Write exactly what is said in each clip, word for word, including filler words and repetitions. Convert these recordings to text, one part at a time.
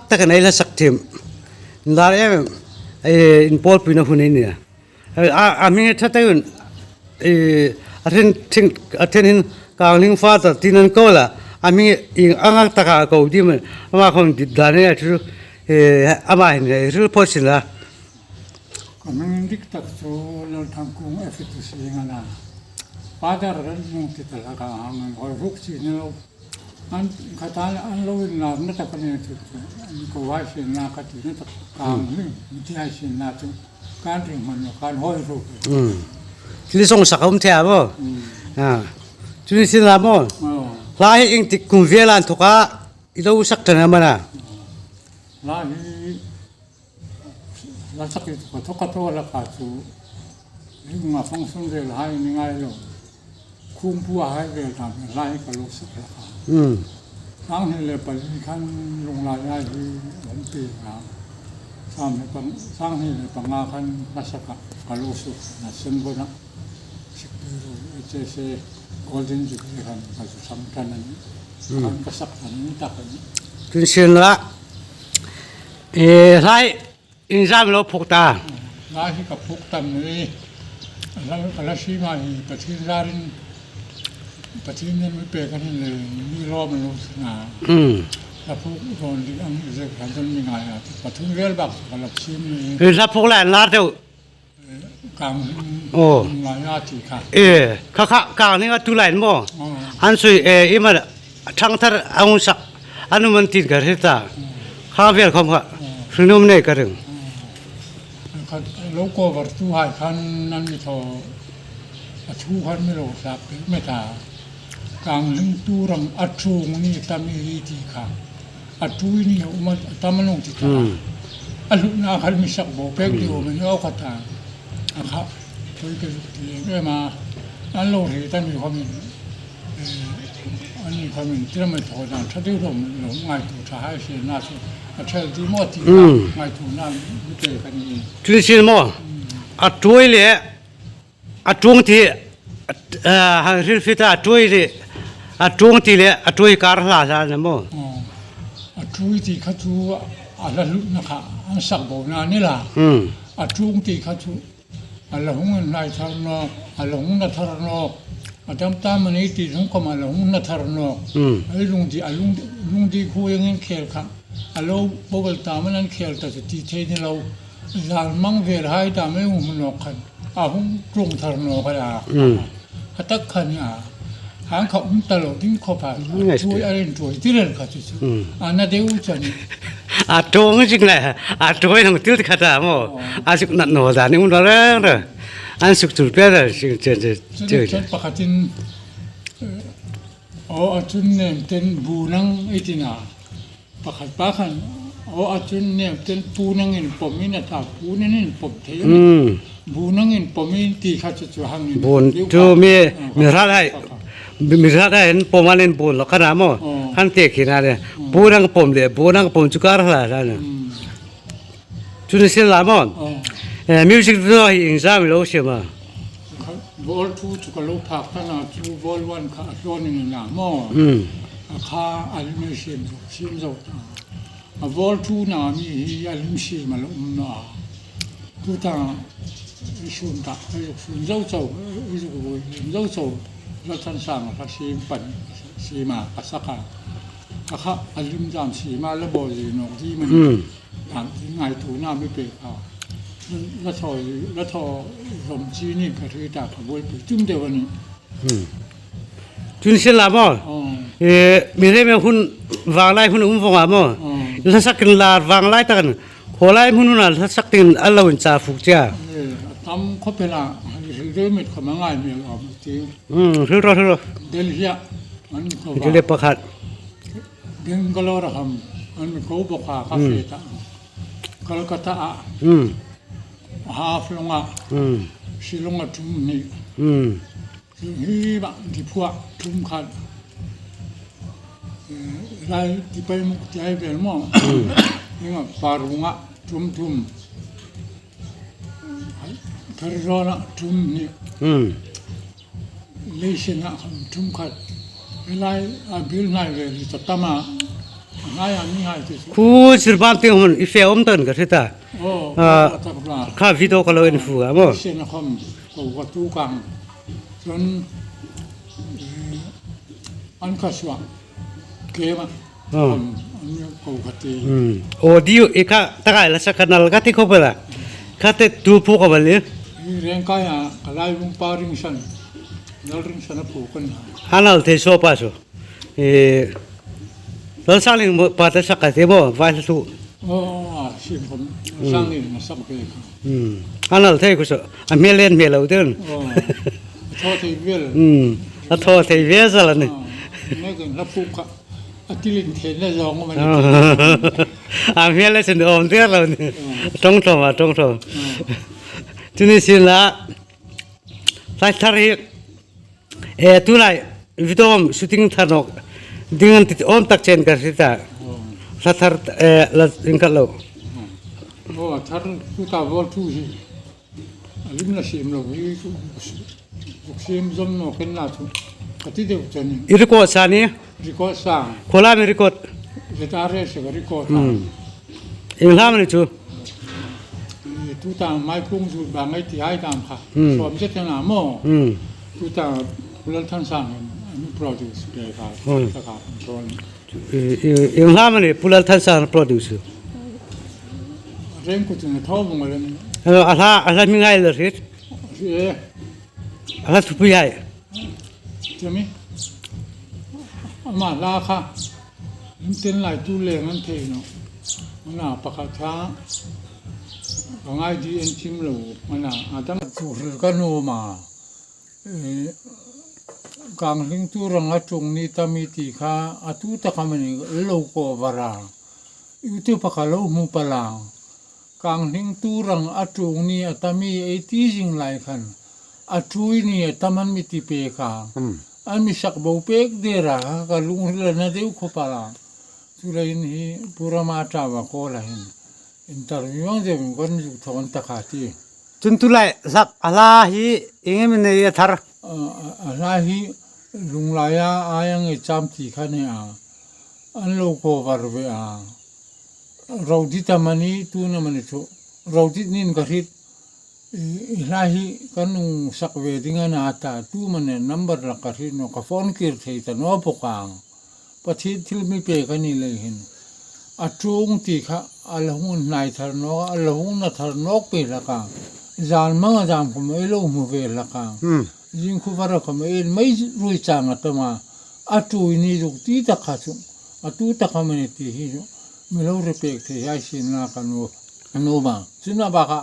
takin ei hla sak thiem. Inlar em, eh, inpawlpuina hun ei ni a. A, a hming ṭha takin, eh, a ṭhen, ṭhen, a ṭhen hin Kanghling Father tiin an ko la. A hming ieng ang taka ko ding am a, ama khom dit dan ei a ṭhu, eh, ama hin ei hril phawt sien la. Ka hming dik tak chu Lalthangkung F T C a na. Father Lalnungti ta hlak a, hang an hoi hruk si ni lo. An khata an lo inlarna tak a ni chu chu. An ko hai sienna ka tina tak Kanghling, mi ti hai sienna chu. Kan ring hman lo, kan hoi hruk. Hmm. Thil song sak um thei a maw? Hmm. Ah. Chu ni sien la maw? Oh. Hla hi ieng tik kum vel a inthoka i lo sak ṭan am a na? Hla hi hla sak hi ka thaw ka thaw hlak a chu. Hi nga function vel hai ni ngai lo. Khumpu a hai vel ta hla hi ka lo sak hlak a. Hmm. Sang hni le pali khan lunglai ai hi hung pe a. Sang hni pang, sang hni le panga khan hla sak a ka lo suk na sen bo na. Sikpiro, H S A, Golden Jubilee khan ka zu sam ṭan a nih. Hmm. Khan ka sak ṭan a ni tak a nih. Tun sien la. Eh, hla hi ieng zam lo phuok ta? Hla hi ka phuok tam ni. Hla, ka hla siem a hi Pathien zarin, Pathienin mi pek a ni le, mi lawm lo sien a. Hmm. Hla phuok rawn dik ang i zek khan chun mi ngai a. Pathum vel bak ka hla siem ni. Eh, hla phuok lai an lar deu. Kang, oh, ngai a ti kha. Eh, kha kha, Kanghling a tu lai maw? Oh. An sui, eh, i ma thang thar a hung sak. An um an tin ka hre ta. Oh. Kha vel khom kha. Oh. Hrinum nei ka ring. Oh. Kha lo cover tu hai khan an mi thaw. A thu khan mi lo sak pek met a. Kanghling tu rang a ṭuong ni ta mi ti kha. A ṭui ni a um a tam a nung ti ta. Hmm. A hlutna khan mi sak bo pek di, hmm, um a ni aw kha ta. A kha, tui ke ti em em a. An lo hre ta ni khomin. Eh, an ni khomin tira mai thaw dan ṭha deu lo, lo ngaituo ṭha hai sienna chu. A ṭhel di maw ti, hmm, ngaituona mi te ka ni. Tun sien maw? Hmm. A ṭui le A ṭuong ti, a, a, hang hril fie ta, a ṭui ti, a ṭuong ti le a ṭui kar hla hla na maw? Oh. A ṭui ti kha chu a hla hlutna kha an sak bo na ni la. Hmm. A ṭuong ti kha chu a la hung inhlai thar nawk, a la hung na thar nawk, a dam ta mani ti hung khom a la hung na thar nawk. Hmm. Ei lungdi, a lungdi, lungdi khu ieng inkhel kha. A lo bawbel ta man an khel ta chu ti thei ni lo. Zan mang vel hai ta mai hung hmu nawk khan. A hung tlung thar nawk a. Mm. A tak khan a. Hang kha um ta lo ding khawp a. Mm, nice. Ṭuoi a rin ṭuoi ti rel kha chu chu. Mm. A na deu chu a ni. A ṭuong zing le. A ṭuoi nang til kha ta maw. Oh. A suk nat naw dan um lo reng reng. An suk tul pe ra sing chen chen. Chu chu pakhatin, eh, aw a chun nem ten bu nang i ti na. Pakhat pa khan, aw, a chun nem ten pu nangin pawmin a ta, pu nangin pawm thei a ni. Hmm. Bu nangin pawmin ti kha chu chu hang in. Bun chu mi, ah, mi hrat hai, pakhat. Mi, mi hrat hai an pawm an in bun lo kha na maw. Oh. Khan te khi na le. Oh. Pu nang pawm le, bu nang pawm chu kar hla hla na. Hmm. Chu ni sien la maw. Oh. Eh, music chu hi ieng zam lo siem a. Vol two chu ka lo phak ta na chu vol one kha a hlaw ni na maw. Hmm. A kha a lim siem zo, siem zo ta. A vol two na mi hi a lim siem a lo um na. Tu ta i sun ta, i sun zo zo, i sun zo zo. La chan sang a kha siem pan, siem a ka sak a. A kha a lim zam siem a la bo zi nawk di man. Hmm. An ngaituona mi pek a. La thaw, la thaw zawm chi ni ka hre ta ka buaipui tum deu a nih. Hmm. Chu ni sien la maw. Oh. Eh, mi re me hun vanglai hun um vong a maw. Oh. Hla sak inlar vanglai takin. Khawlai hmun huna hla sak tin a lo inchah fuk che a. Eh, a tam khawp el a. Hril deu met khawm a ngai mi a lo ti. Hmm, hril ro, hril ro. Delhi a. An ko va. Delhi pakhat. Bangalore a khawm an mi ko bawk a, ka fe ta. Kolkata a. Hmm. Haflong a. Hmm. Shillong a ṭum hni. Hmm. Hi ba Diphu a ṭum khat. Eh, lai Tipaimukh ti ai vel maw. Hmm. Hi nga Parung a ṭum thum. Pherzawl a ṭum hni. Hmm. Leisenga khawm ṭum khat. Hi lai a bil hnai vel hi ta tam a. Ngai a ni hai te chu. Khu sir bam te hun i fe um tan ka hre ta. Oh, ah, tak ba. Kha video ka lo en fu ga mo. Sen khom ko ka tu kang. Chun, eh, an kha suak. Ke ma. Oh. An, an ko ka te. Hmm. Audio e kha ta kai la sa kanal ka ti ko pela. Kha te tu pu ka bal e. I reng kai a ka lai lung pa ring san. Nal ring san a pu kan ha. Anal te so pa so. E, Lalsangling mo, pa ta sak ka te mo, vai hla thu. Oh, ah, sim khom. Hmm. Sangling na sak ve ka. Hmm. Anal thei ku so. A hmel en hmel lo ten. Oh. Thaw thei vel. Hmm. A thaw thei vel sa la ni. Oh. Ne kan la pu ka. A tilin thei na zong ma ni. Oh. A hmel le sen om te lo ni. Oh. Tong tho ma, tong tho. Oh. Tuni sin la. Lai thar hi. E, tulai, video shooting thar nawk ding an ti awm tak chen ka hre ta. Hla thar, e, la ding ka lo. Oh, thar tu ta bol tu hi. A lim la sim lo hi, tu, tu sim zom nawk en la tu. Ka ti deu chani. I record sa ni? Record sa. Kho la mi record. Ze ta re se ka record. Hmm. Ieng hla am a ni chu? Eh, tuta Maikung Zut Bang ei ti hai dam kha. Hmm. Sawm zet a na maw. Hmm. Tuta Pu Lalthansang in, a mi produce ke kha. Hmm. Ka kha control. Eh, eh, ieng hla am a ni Pu Lalthansang produce? Reng ku tun thaw bung le ni. Eh, a hla, a hla mi ngai la hriet. Eh. A hla thupui hai. Chemi. Ama hla kha. Lim ten lai tu leng an thei naw. Ana pakhat kha. Ka ngai di en chim lo. Ana a dang tu hril ka nuom a. Eh, Kang Hling tu rang a ṭung ni ta mi ti kha. A tu tak am a ni lo ko vara. YouTube-a ka lo hmu pal a. Kang Hling tu rang a ṭung ni a ta mi ei ti zing lai khan, a ṭui ni a ta am a ni mi ti pek a. Hmm. A mi sak bo pek der a, ka lungril a na deu khop a la. Chuleiin hi Pu Rama Ṭawa kawl a hin interview ang deu kan zuk thawn ta kha ti. Chun tulai hlak a hla hi ieng am a ni a thar? A, a, a hla hi Lunglaia Aiang ei cham ti kha a ni a. An lo cover ve a. Ro dit am a ni, tu am a ni chu. Ro dit niin ka hriet. I, i hla hi kan hung sak ve ding a na ta, tu am a ni number la ka hriet naw, ka phone kir thei ta naw bok a. Pathien thil mi pek a ni lei hin. A ṭung ti kha, a la hung hnai thar nawk, a la hung na thar nawk pei hlak a. Zan hmang a zan khom ei lo hmu ve hlak a. Hmm. Zing khu vara khom ei mei rui chang a tam a. A ṭui ni zuk ti tak kha chu. A tu tak am a ni ti hi chu. Mi lo repek thei hai sin la ka nuom, ka nuom a. Chun a bak a,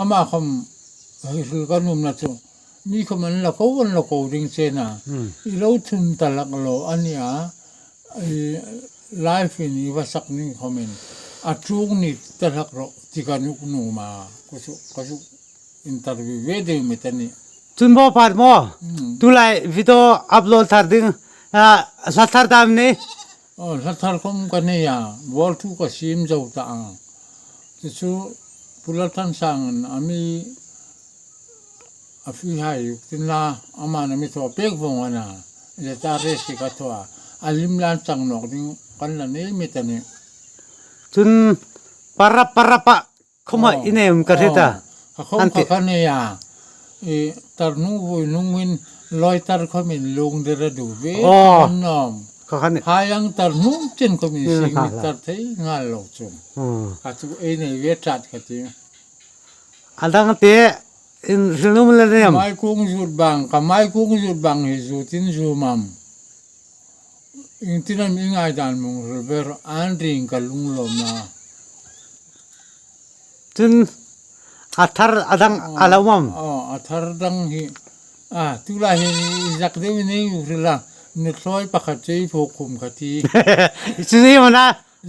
ama khom hei hril ka nuomna chu. Mi khom an la ko, an la ko ding che a na. Hmm. I lo thun ta hlak lo a ni a. I live-in i va sak ning khomin. A ṭung ni ta hlak rawh ti ka nuom a. Ka su, ka su interview ve deu met a nih. Chun bo pat maw. Hmm. Tulai video upload thar ding. A, hla thar dam ni. Oh, hla thar khom ka nei a, bawl thu ka siem zo ta a. Chu chu Pu Lalthansangin a mi a fee hai zuk tin la, aman a mi thaw pek vong a na. Ze ta re si ka thaw a. A lim lan chang nawk ding kan la nei met a nih. Chun parap parap a khom a i nei um ka hre ta. Oh. Ka khom kha ka nei a. I tar hnung vui hnungin lawi tar khomin lung dera du ve. Oh. An nawm. Kha ka nei. Hai ang tar hnung chen khomin sing mi tar thei ngal lo chu. Hmm. Ka chu ei nei ve ṭhat ka ti. A dang te in hril nuom le nem. Maikung Zut Bang, ka Maikung Zut Bang hi zutin zu mam. Ieng tin am i ngai dan mong hril ve ro an ring ka lunglawm a. Chun a thar a dang a lo mam. Oh, a thar dang hi. A, tulai hin i zak deu ni u hril a. Ni thloi pakhat chei pho khum ka ti. Chu ni mana.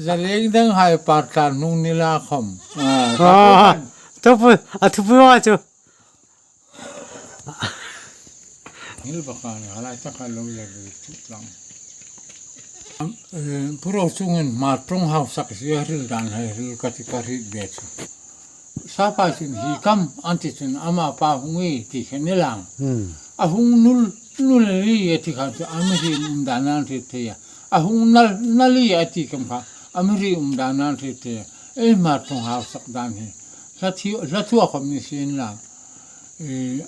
Zaleng dang hai par tlan hnung ni la khom. A, ah, ka tu pu, a tu pu ma chu. Ngil baka ni halai taka lo ya ri tu tlang. Am, eh, Pu Rochungin Hmar ṭawng hausak si a hril dan hai hril ka ti ka hriet ve chu. Sapa chun hi kam an ti chun ama pa hung e ti kha ni lang. Hmm. A hung nul, nul li a ti kha chu a mi hriet um dan an hriet thei a. A hung nal, nal li a ti kam kha. A mi ri um dan an hriet te, ei Hmar ṭhung hausak dan hi. Hla thi, hla thua khom ni sien la. Ei,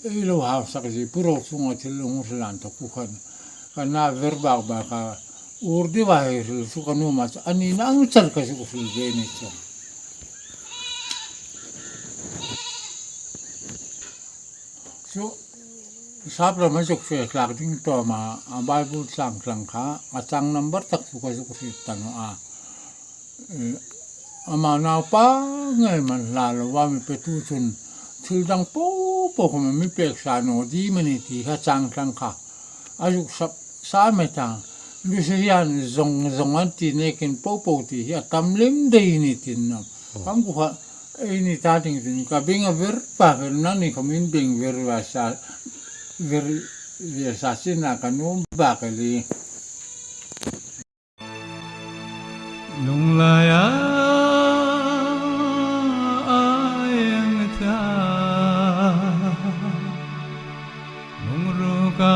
ei lo hausak zie puro chunga thil lo hung hril an thaw khan. Ka na ver bak bak a, ur diva hei hril chu ka nuom a chu, a nina ang char ka zuk hril ve ni chu. Chu, sap rama zuk fe tlak ding tawma, a Bible tlang tlang kha, a chang number tak chu ka zuk hriet ta naw a. Eh, ama naupa ngei man hla lo va mi petu chun, thil dang po po khom mi pek sa naw di mani ti kha chang tlang kha. A zuk sap sa met a. Lucia hian zong zong an ti nekin po po ti hi a tam lem dai ni tin naw. Kan ku kha, ei ni ta ding tin ka beng a ver bak el, nangni khom in beng ver va sa, ver, ver sa sin a ka nuom bak el. Lunglaia a eng ta, lungruka